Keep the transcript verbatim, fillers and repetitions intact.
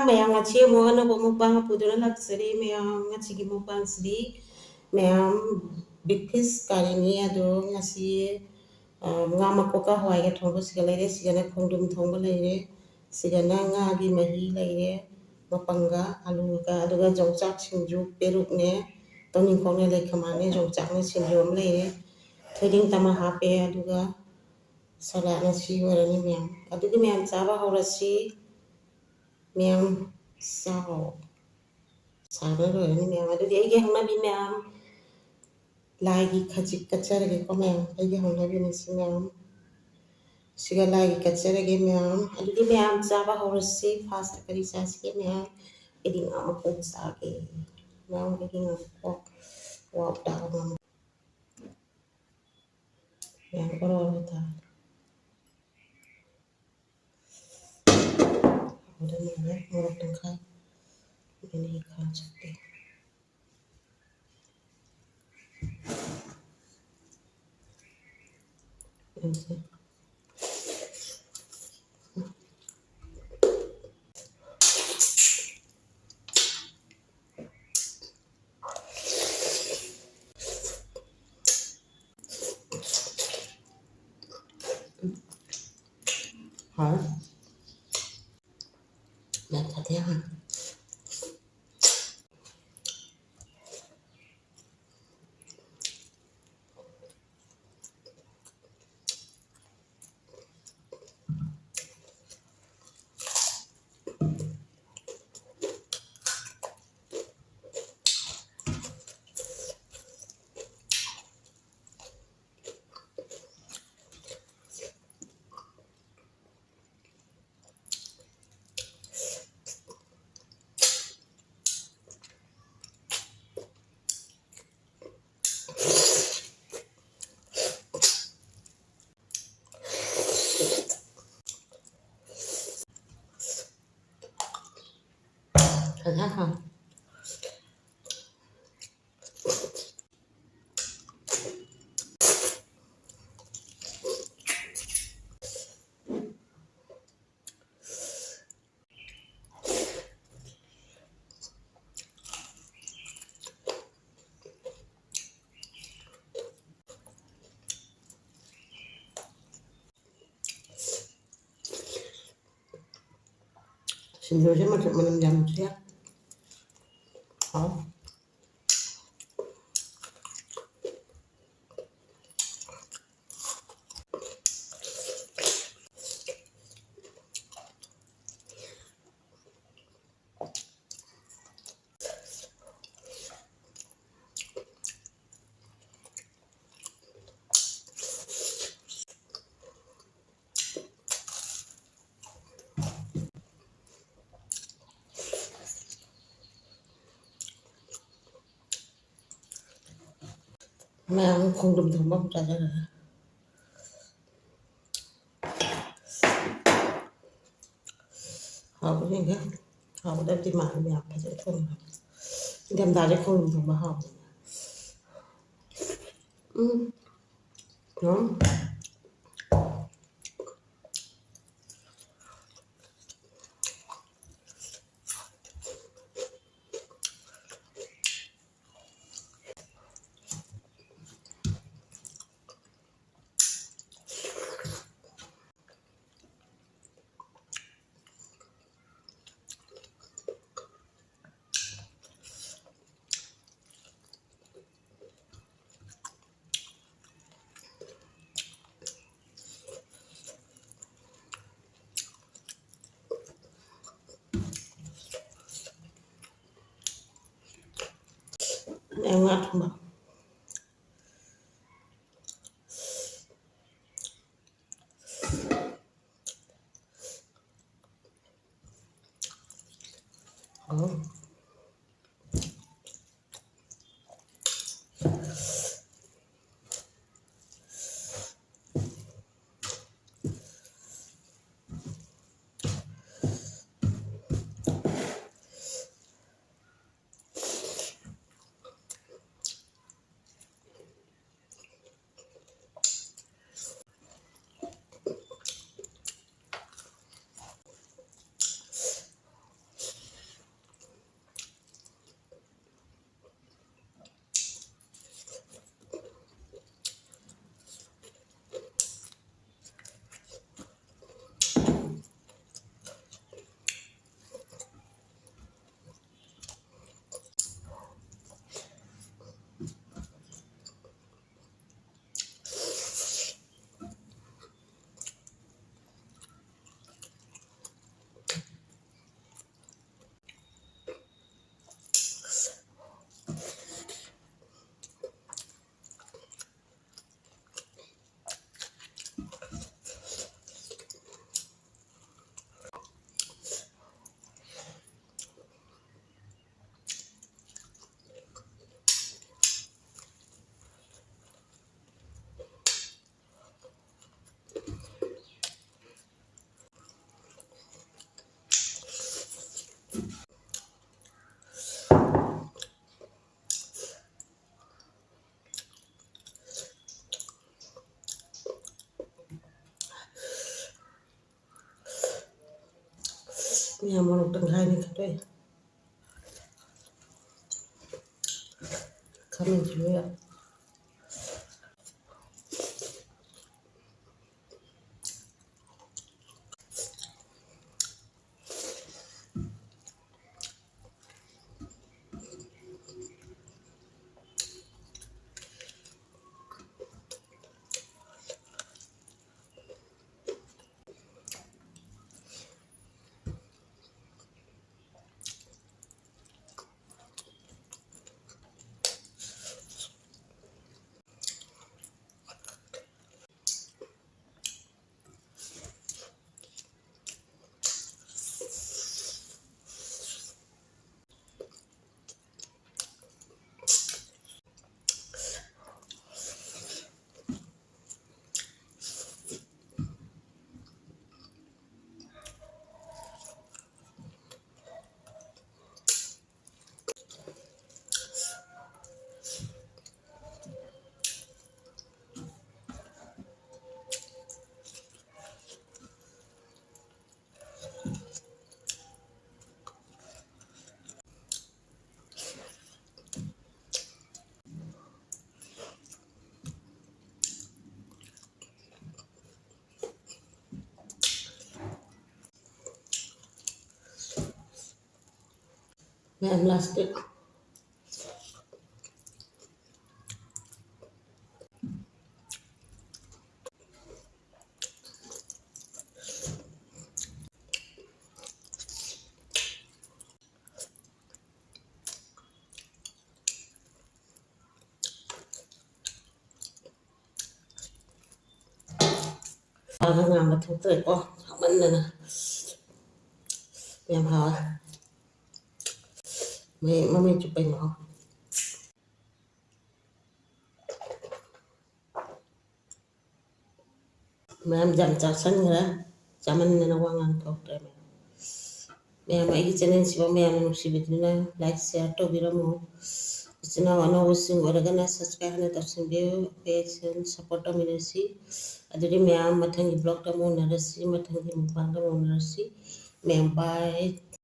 ꯃꯌꯥꯝ, ꯉꯁꯤ ꯑꯃꯨꯛ ꯑꯅꯧꯕ ꯃꯨꯛꯕꯥꯡ ꯄꯨꯗꯨꯅ ꯂꯥꯛꯆꯔꯤ꯫ ꯃꯌꯥꯝ, ꯉꯁꯤꯒꯤ ꯃꯨꯛꯕꯥꯡꯁꯤꯗꯤ, ꯃꯌꯥꯝ, big fish curryꯅꯤ꯫ ꯑꯗꯣ ꯉꯁꯤ, ꯑ, ꯉꯥ ꯃꯀꯣꯛꯀ ꯍꯋꯥꯏꯒ ꯊꯣꯡꯕ ꯁꯤꯒ ꯂꯩꯔꯦ꯫ ꯁꯤꯒꯅ ꯈꯣꯡꯗ꯭ꯔꯨꯝ ꯊꯣꯡꯕ ꯂꯩꯔꯦ꯫ ꯁꯤꯒꯅ ꯉꯥꯒꯤ ꯃꯍꯤ ꯂꯩꯔꯦ, ꯃꯄꯪꯒ ꯑꯂꯨꯒ, ꯑꯗꯨꯒ ꯌꯣꯡꯆꯥꯛ ꯁꯤꯡꯖꯨ, ꯄꯦꯔꯨꯛꯅꯦ, ꯇꯧꯅꯤꯡꯈꯣꯛꯅꯦ, ꯂꯩꯈꯃꯥꯅꯦ, ꯌꯣꯡꯆꯥꯛꯅꯦ, ꯁꯤꯡꯖꯨ ꯑꯃ ꯂꯩꯔꯦ꯫ ꯊꯣꯏꯗꯤꯡ ꯇꯃꯥ ꯍꯥꯞꯄꯦ, ꯑꯗꯨꯒ ꯁꯂꯥꯗꯅ ꯁꯤ ꯑꯣꯏꯔꯅꯤ ꯃꯌꯥꯝ꯫ ꯑꯗꯨꯗꯤ ꯃꯌꯥꯝ ꯆꯥꯕ ꯍꯧꯔꯁꯤ꯫ ꯃꯌꯥꯝ ꯆꯥꯎ꯫ ꯁꯥꯕ ꯂꯣꯏꯔꯅꯤ ꯃꯌꯥꯝ꯫ ꯑꯗꯨꯗꯤ ꯑꯩꯒꯤ ꯍꯧꯅꯕꯤ ꯃꯌꯥꯝ, ꯂꯥꯏꯒꯤ ꯈꯖꯤꯛ ꯀꯠꯆꯔꯒꯦꯀꯣ ꯃꯌꯥꯝ꯫ ꯑꯩꯒꯤ ꯍꯧꯅꯕꯤꯅꯤ ꯁꯤ ꯃꯌꯥꯝ꯫ ꯁꯤꯒ ꯂꯥꯏꯒꯤ ꯀꯠꯆꯔꯒꯦ ꯃꯌꯥꯝ꯫ ꯑꯗꯨꯗꯤ ꯃꯌꯥꯝ ꯆꯥꯕ ꯍꯧꯔꯁꯤ꯫ First ꯀꯔꯤ ꯆꯥꯁꯤꯒꯦ ꯃꯌꯥꯝ? ꯑꯩꯗꯤ ꯉꯥ ꯃꯀꯣꯛ ꯆꯥꯒꯦ꯫ ꯃꯌꯥꯝ ꯑꯩꯗꯤ ꯉꯥ ꯃꯀꯣꯛ꯫ ꯋꯥꯎ ꯇꯥꯕ ꯉꯥ ꯃꯀꯣꯛ꯫ ꯃꯌꯥꯝ ꯑꯣꯔꯣ ꯑꯣꯔꯣ ꯇꯥꯔꯦ꯫ ꯍꯥꯎꯗꯧ ꯃꯥꯜꯂꯦ꯫ ꯃꯣꯔꯣꯛ ꯇꯪꯈꯥꯏ꯫ ꯑꯗꯨꯅ ꯑꯩ ꯈꯥꯡ ꯆꯠꯇꯦ꯫ ꯍꯥꯎ꯫ ꯌꯥꯝ ꯁꯥꯊꯤ ꯍꯥꯎ꯫ ꯐꯖꯅ ꯍꯥꯎ꯫ ꯁꯤꯡꯖꯨꯁꯦ ꯃꯆꯨ ꯃꯅꯝ ꯌꯥꯝ ꯅꯨꯡꯁꯤ꯫ ꯍꯥꯎ꯫ ꯃꯌꯥꯝ ꯈꯣꯡꯗ꯭ꯔꯨꯝ ꯊꯣꯡꯕ ꯑꯃ ꯆꯥꯖꯔꯒ꯫ ꯍꯥꯎꯕꯅꯤꯅꯦ꯫ ꯍꯥꯎꯒꯗꯕꯗꯤ ꯃꯥꯜꯂꯤ, ꯃꯌꯥꯝ ꯐꯖꯅ ꯊꯣꯡꯉꯦ꯫ ꯏꯪꯊꯝꯊꯥꯁꯦ ꯈꯣꯡꯗ꯭ꯔꯨꯝ ꯊꯣꯡꯕ ꯍꯥꯎꯕꯅꯦ꯫ ꯎꯝ꯫ ꯎꯝ꯫ ꯉꯥ ꯊꯣꯡꯕ꯫ ꯎꯝ꯫ ꯃꯌꯥꯝ ꯃꯔꯣꯛ ꯇꯪꯈꯥꯏꯅꯤ ꯈꯠꯇꯣꯛꯑꯦ꯫ ꯈꯥꯃꯦꯟꯁꯤꯟꯕ ꯌꯥꯝ꯫ ꯃꯌꯥꯝ ꯂꯥꯁꯇ꯫ ꯆꯥꯒ ꯉꯥꯡꯕ ꯊꯣꯛꯇ꯭ꯔꯦꯀꯣ, ꯁꯥꯃꯟꯗꯅ꯫ ꯌꯥꯝ ꯍꯥꯎꯋꯦ꯫ ꯃꯩ, ꯃꯃꯩ ꯆꯨꯞꯄꯩ ꯃꯍꯥꯎ꯫ ꯃꯌꯥꯝ ꯌꯥꯝ ꯆꯥꯁꯟꯈ꯭ꯔꯦ, ꯆꯥꯃꯟꯗꯅ ꯋꯥ ꯉꯥꯡꯊꯣꯛꯇ꯭ꯔꯦ ꯃꯌꯥꯝ꯫ ꯃꯌꯥꯝ ꯑꯩꯒꯤ channel ꯁꯤꯐꯥꯎ ꯃꯌꯥꯝꯅ ꯅꯨꯡꯁꯤꯕꯤꯗꯨꯅ like, share ꯇꯧꯕꯤꯔꯝꯃꯨ꯫ ꯏꯆꯤꯟ ꯏꯅꯥꯎ ꯑꯅꯧꯕꯁꯤꯡ ꯑꯣꯏꯔꯒꯅ subscribe ꯍꯥꯟꯅ ꯇꯧꯁꯤꯟꯕꯤꯌꯨ, page ꯁꯦ support ꯇꯧꯃꯤꯟꯅꯁꯤ꯫ ꯑꯗꯨꯗꯤ ꯃꯌꯥꯝ ꯃꯊꯪꯒꯤ vlog ꯇ ꯑꯃꯨꯛ ꯎꯅꯔꯁꯤ, ꯃꯊꯪꯒꯤ mukbang ꯗ ꯑꯃꯨꯛ ꯎꯅꯔꯁꯤ꯫ member